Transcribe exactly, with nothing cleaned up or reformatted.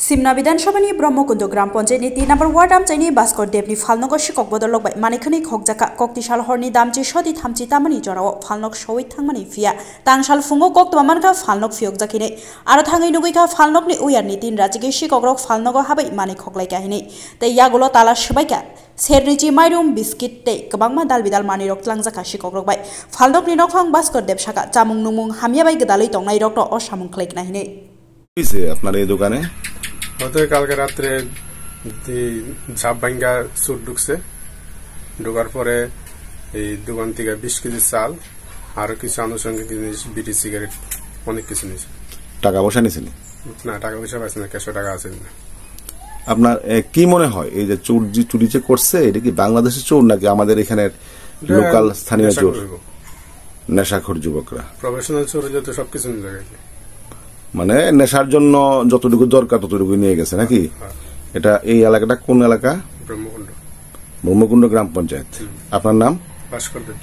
Simna Bidhan Sabhani Brahmakundo Gram Panchayatni tin number ward amchaini Bhaskar Debni phalnogo sikok bodolrok bai manikhwnwi khokjakha. Koktisal horni damchi soti thamchi tamani jorao phalnok sowui thangmani phiya tangsal phungo koktwma mankha phalnok phiyokjak hinwi. Aro thangwi nugwikha phalnokni uyarni tin rachigwi sikokrok phalnogo habwi mani khoklaikha hinwi. Tei yagulo tala swbaikha. Sernichi mairum, biskit tei kwbangma dal bidal manwirok tlangjakha sikokrok bai. Phalnokni nokhong Bhaskar Deb sakha, chamung nungmung hamya bai gwdalwi tongnairokno o samung khlaikna hinwi. হয়েছে আপনার এই দোকানে? হয়তো কালকে রাত্রে এই ঝাপ ভাঙ্গা চুর ঢুকছে। ঢোকার পরে এই দোকান থেকে বিশ কেজি চাল, আরো কিছু আনুষঙ্গিক জিনিস, বিড়ি, সিগারেট, অনেক কিছু নিয়েছে। টাকা পয়সা নিছেনি? না, টাকা পয়সা পাইছে না, ক্যাশে টাকা আছে না। আপনার এ, কি মনে হয়, এই যে চুর যে, চুরি যে করছে, এটা কি বাংলাদেশি চোর নাকি আমাদের এখানের এটা লোকাল স্থানীয় চোর? নেশাখোর যুবক। নেশাখোর যুবকরা। প্রফেশনাল চোর হলে তো সবকিছু নিয়ে যাবে। মানে নেশার জন্য যতটুকু দরকার ততটুকু নিয়ে গেছে নাকি? হ্যাঁ। এটা এই এলাকাটা কোন এলাকা? ব্রহ্মকুণ্ড। ব্রহ্মকুণ্ড গ্রাম পঞ্চায়েত। হুম। আপনার নাম? ভাস্কর দেব।